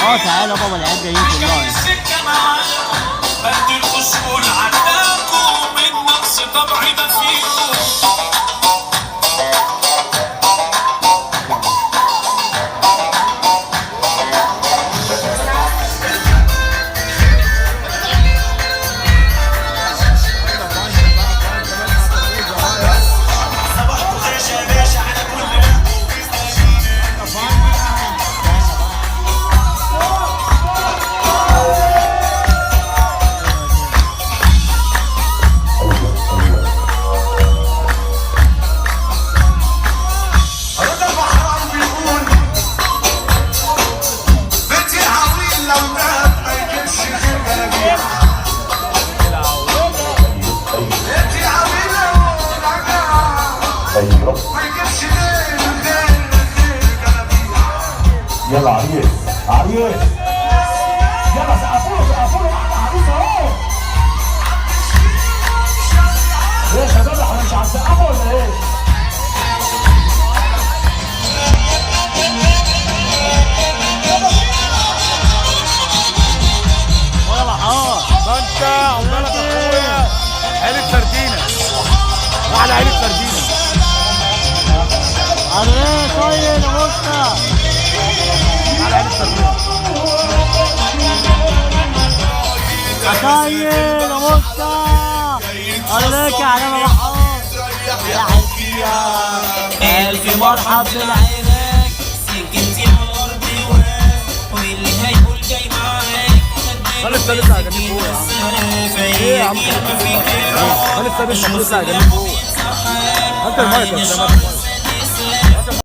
اه تعالى بابا، العيال جايين كلها. بدي الاصول عداكم من نقص طبعي ما فيكم. رضا البحراوي بيقول بيتي عويل لو ذهب ما يجيبش غير جلابيع. بيتي عويل لو ذهب ما يجيبش غير غير غير جلابيع. يلا عريس عريس، يلا سقفوا له سقفوا له، معانا عريس اهو. ايه يا شباب، احنا مش هنسقفوا ولا ايه؟ ولا بحار. ده انت عقبالك يا اخويا، عيلة فردينة وعلى عيلة فردينة. عريس طيب يا موسى. على عيلة فردينة. طيب يا موسى، عليك يا علامة بحار. يا حبيبي ألف مرحب بالعراق، سكنتي على الأرض واقف، واللي هيقول جاي معاك. خلي الثابت على جنب فوق يا عم. ايه يا عم، خلي الثابت لسه على جنب فوق. هات المايك يا اسامة.